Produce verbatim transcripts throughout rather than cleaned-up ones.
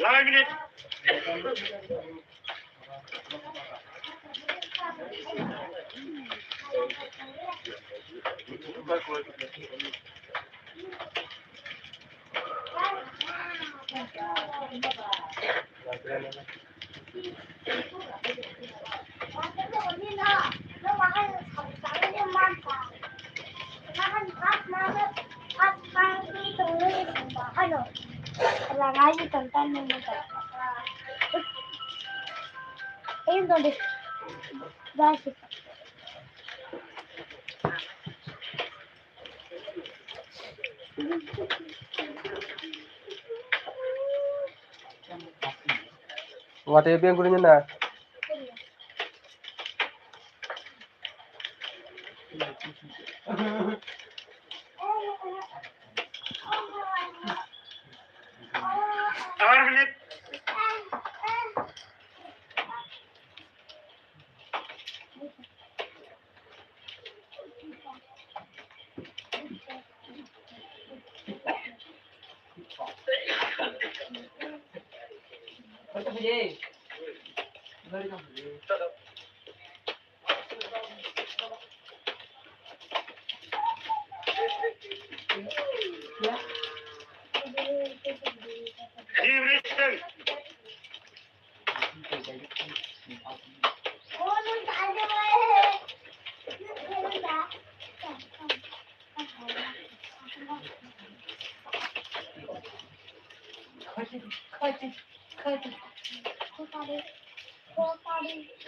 Lai minute. Watwi beng guri na.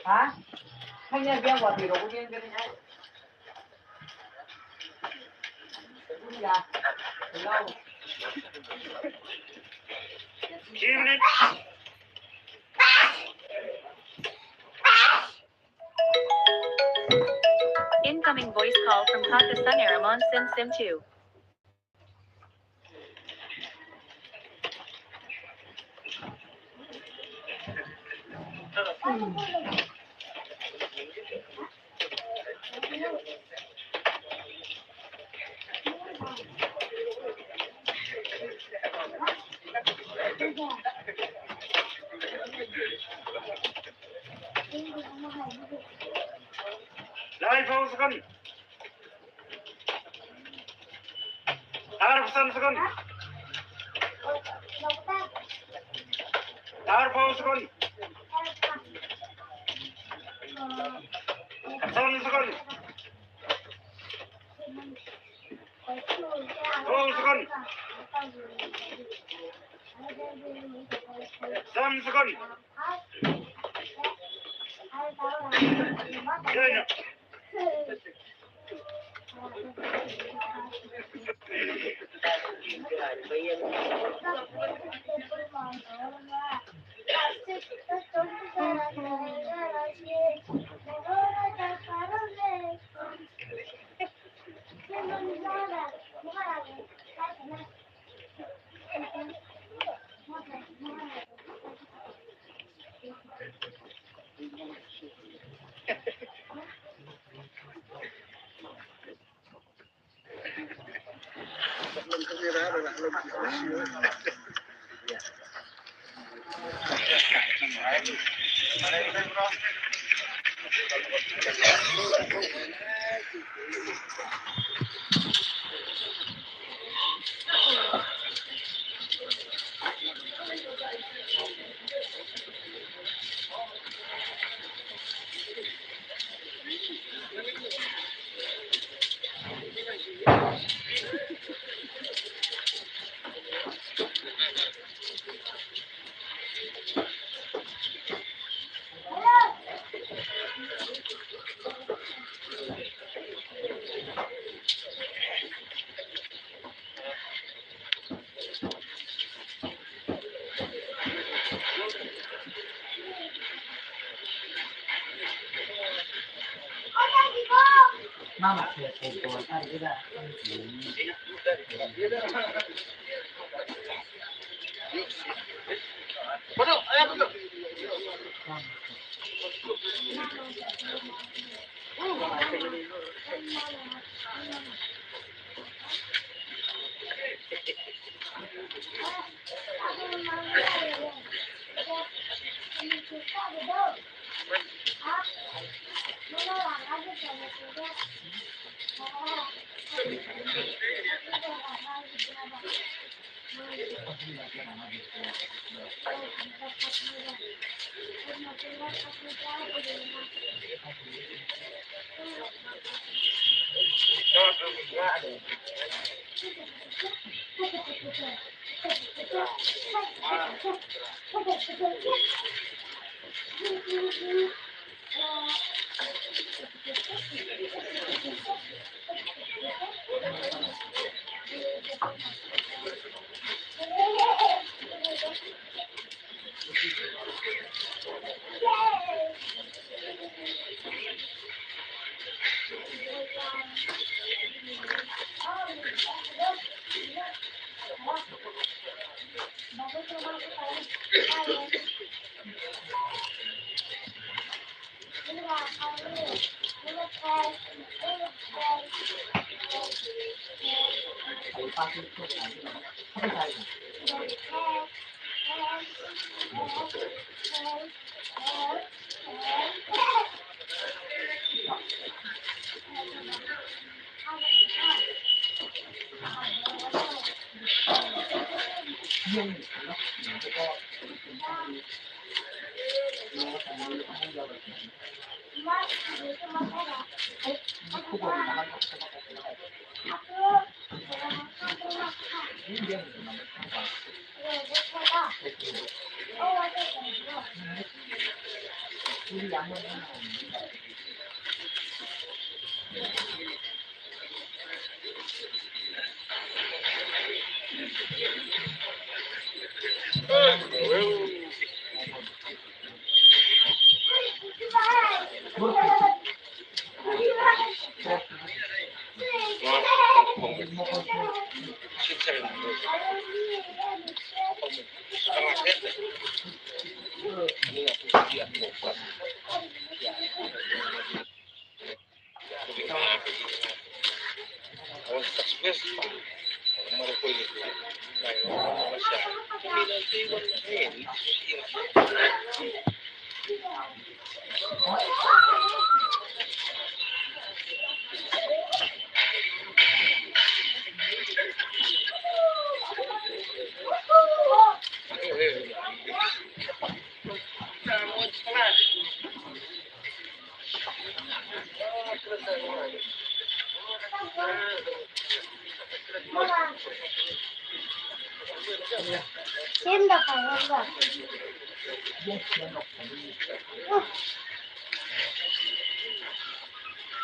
Ha? Hanya dia buat di rokok yang kering ai. Hello. Incoming voice call from Kaka Sun Aram on Sim Sim two. Lai phone second. Tar phone second. Tar phone second. Phone second. Phone second. Phone second. Join.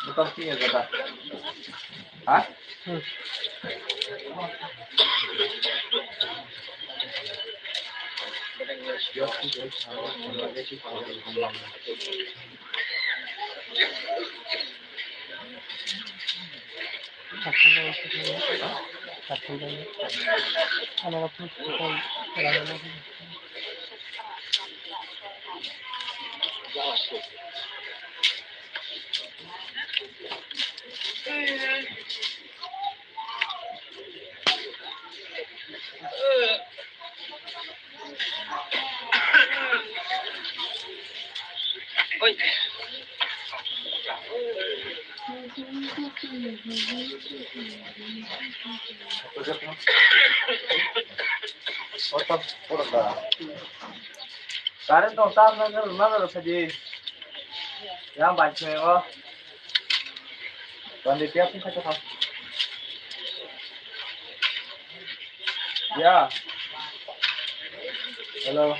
Bukan sih ya, kata. Hah? Current tong tam nang nang nang nang sadi. Yang bancheng o. Tong di tiap sing kacau kau. Ya. Hello.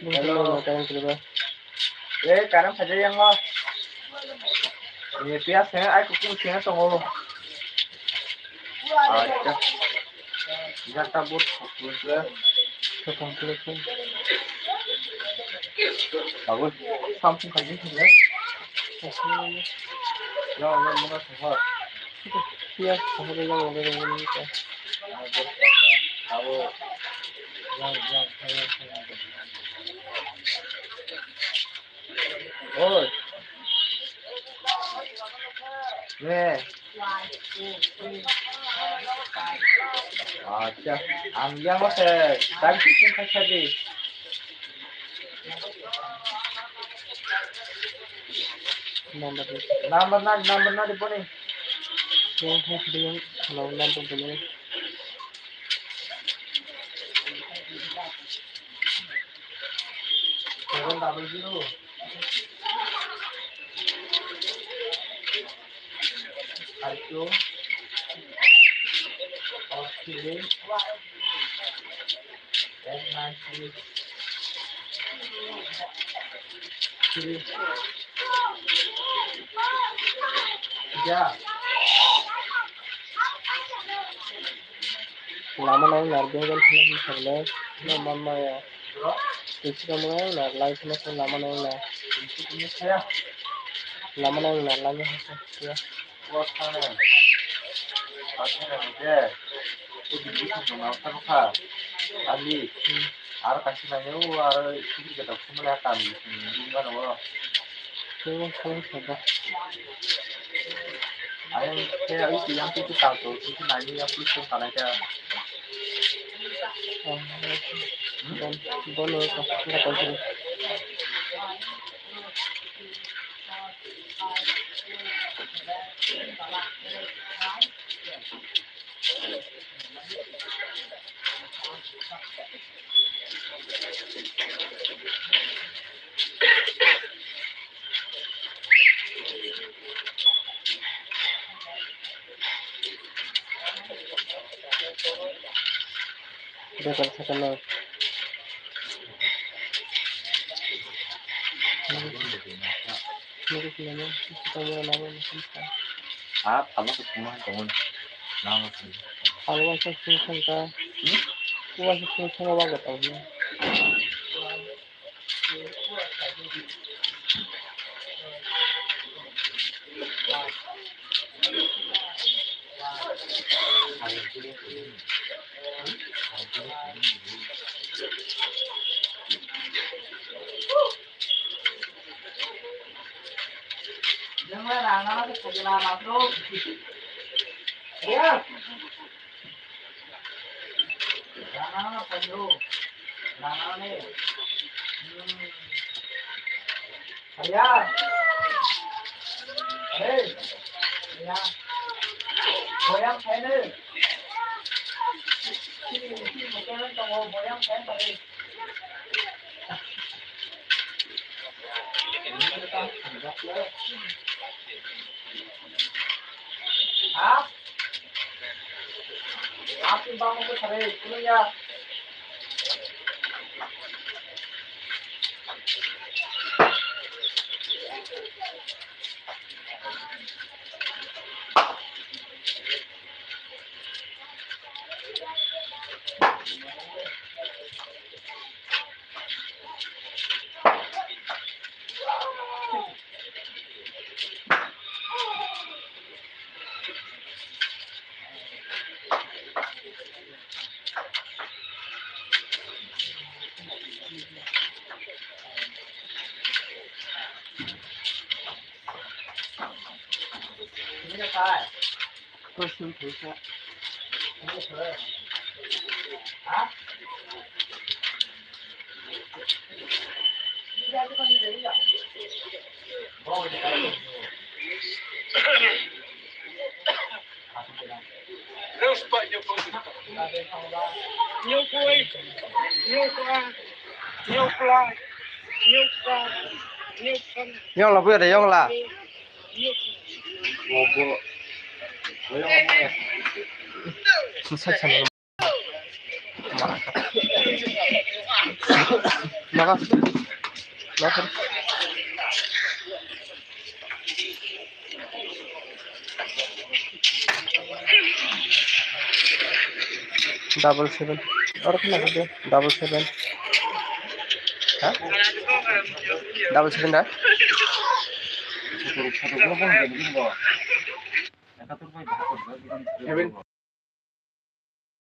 Hello. Eh, current phaijak yang o. Eh, piyas seng, ai kuku seng tongo. Acha. Jata but. Babu, samsung kajin thangla. Ya, ya, muna thangla. Ya, thangla, ya, ya, ya, ya. Babu, ya, ya, ya, ya, ya. Oi. Ne. Acha, ang yang ase, tadi sih kan tadi. Number, number na, number na di pone. Yang hai sudah yang kalau number boleh. Seven double zero. Five two. Four three. Eight nine three. Three. Yeah. Lama nang nar bengkel phano hinwi saklai no manmaya. Twi swkang mwnai nar lai phano khe lama nang nar. Lama nang nar lai no hasa khe. Ali, aro kaisa nangya o, aro sikri jata khumla kam, bumgano o. Ayang khe oi tiyang tei tei talto tei tei nani ya police tong kanai khe. Bono ka ka tong khe. Bebak sakano. Ah, phalno se thwngma hai tongmani. Nang se. Phalno waisa thwng thangkha. Hmm? Waisa thwng thangma bagwi tongmani. Aya. Hey. Aya. Boyang khainwi. Sini, sini, motor tongo, boyang khainwi. Ha? Api bango ko sare, kuno ya. Yong la buya de yong la. Maka. Maka. Double seven. Oro khna double seven. Ha? Double seven da?